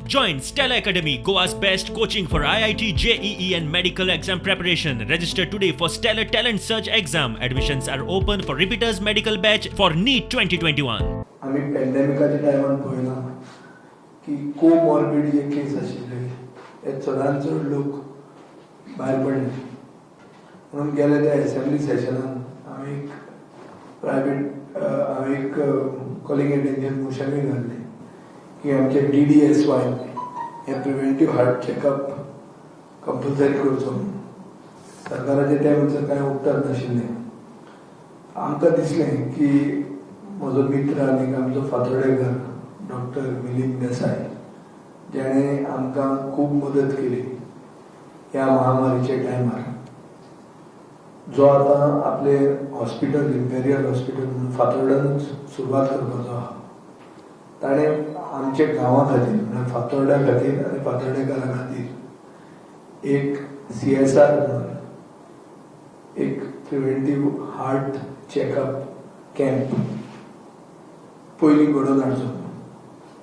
Join Stella Academy, Goa's best coaching for IIT, JEE and medical exam preparation. Register today for Stellar Talent Search exam. Admissions are open for repeaters medical batch for NEET 2021. आमी पॅन्डेमिकाच्या टायमार पळयलां की कोमॉर्बीड जे केस आशिल्ले हे चडान चड लोक भायर पडले. म्हणून गेले त्या एसेंब्ली सेशनान हांवें एक प्रायवेट हांवें एक कॉलिंग एटेन्शन मोशनूय घाल्लें की आमचे डीडीएसवाय हे प्रिवेंटीव हार्ट चॅकअप कंपल्सरी करचो म्हणून. सरकाराचें त्या म्हणसर कांय उत्तर नाशिल्लें. आमकां दिसलें की म्हजो मित्र आनी आमचो फातोर्डेकर डॉक्टर मिलिंद देसाय, जेणें आमकां खूब मदत केली ह्या महामारीच्या टायमार, जो आतां आपलें हॉस्पिटल इम्पेरियल हॉस्पिटल म्हणून फातोर्ड्यानूच सुरवात करपाचो आहा, ताणें आमच्या गांवा खातीर, म्हळ्यार फातोर्ड्या खातीर आनी फातोर्डेकारां खातीर एक सीएसआर म्हणून एक प्रिवेंटीव हार्ट चॅकअप कॅम्प पयलीं घडोवन हाडचो.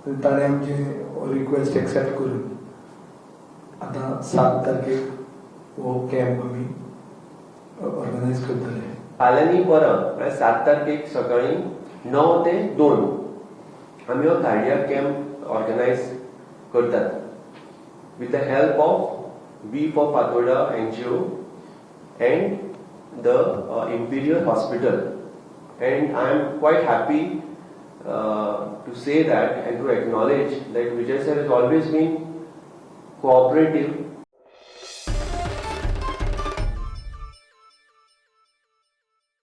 आनी ताणें आमचें रिक्वेस्ट एक्सेप्ट करून आतां 7 तारखेक हो कॅम्प आमी ऑर्गनायज करतले. फाल्यां न्ही, परां, म्हळ्यार 7 तारखेक सकाळी 9 ते 2 आमी हो कार्डियाक कॅम्प ऑर्गनायज करतात with the help of We for Fatorda NGO and the Imperial Hospital. And I am quite happy to say that and to acknowledge that Vijay sir has always been cooperative.